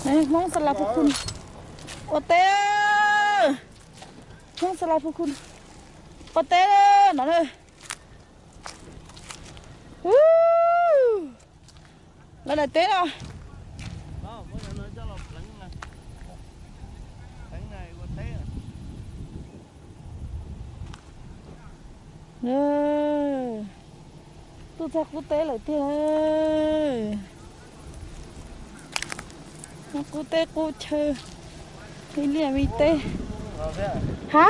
Hmoob Xa Las Phu Khu ua teb. Hmoob Xa Las Phu Khu ua teb no na. Lawv daim teb no. Tuaj txog qub teb lawm tiag. Qub teb qub chaw, ib liaj me teb. Ha?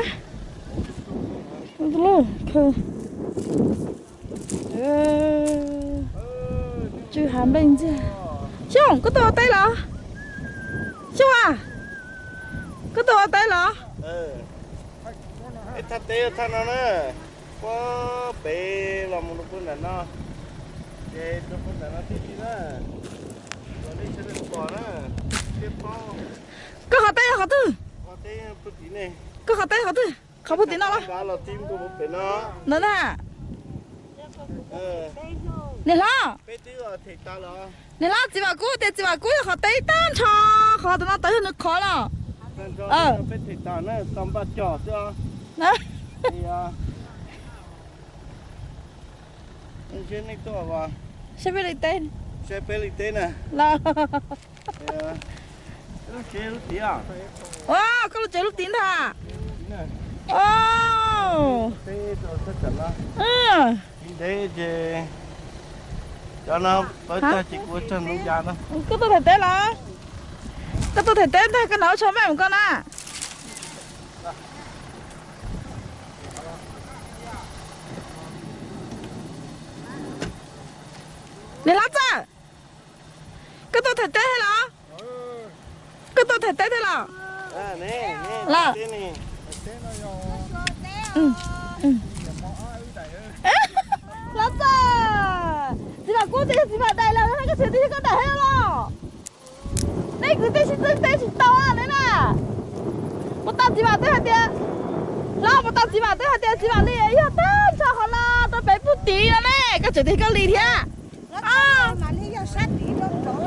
Lub khaw. Tsw hav npleej ntxiag. Xyooj, koj tuaj ua teb los? Xyooj a, koj tuaj ua teb los? Thaj teb thaj no na, puag pem los mus rau puag nram no, ces rau puag nram no tib si na, los nej sawv daws pom na, thiaj paub. Koj qhov teb yog qhov twg? Koj qhov teb yog qhov twg? Qhov puag tim no los? Los tib rau puag pem no. Ntawd na. Niam hlob, niam hlob, txiv Vam Kub tias txiv Vam Kub yog qhov teb tag nrho, qhov tom no tawv yog nws qhov los. Saib peb li teb los. Koj lub tsev lub tid ntag. Ntev ces cov no pawv tag ces kuv ua tsag ntoo ya no. Koj tuaj them teb los? Koj tuaj them teb ntag, koj hnav tsho maj mus koj na. Niam hlob Txawj, koj tuaj them teb thiab los? Koj tuaj them teb thiab los? Los, hlob Txawj, txiv Vam Kub tias yog txiv Vam daim lawm, koj tseem tias yog koj daim thiab los? Nej kwv tij sib txeeb teb tsis tau ne na. Puas tas txiv Vam twb hais tias, hlob, puas tas txiv Vam twb hais tias txiv Vam li yog tag nrho qhov no rau pem puag tid no ne, koj tseem tias koj li thiab.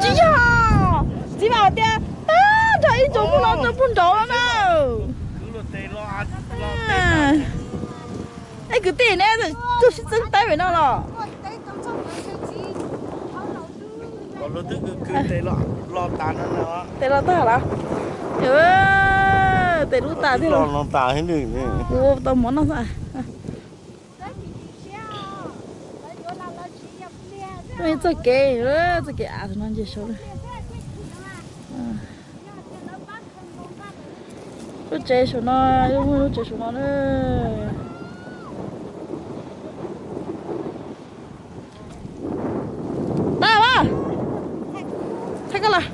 Tsis yog, txiv Vam tias tag nrho ib ntsus puag no rau puag nraud no na. Nej kwv tij ne, tuaj sib txeeb teb pem no los? Tes los tag los? Tes lub tas thiab. Kuv tau mov noj xwb. Txoj kev, txoj kev av no nce saud. Lub tsev saum no, lub tsev saum no na. Tau mas, thaij koj los.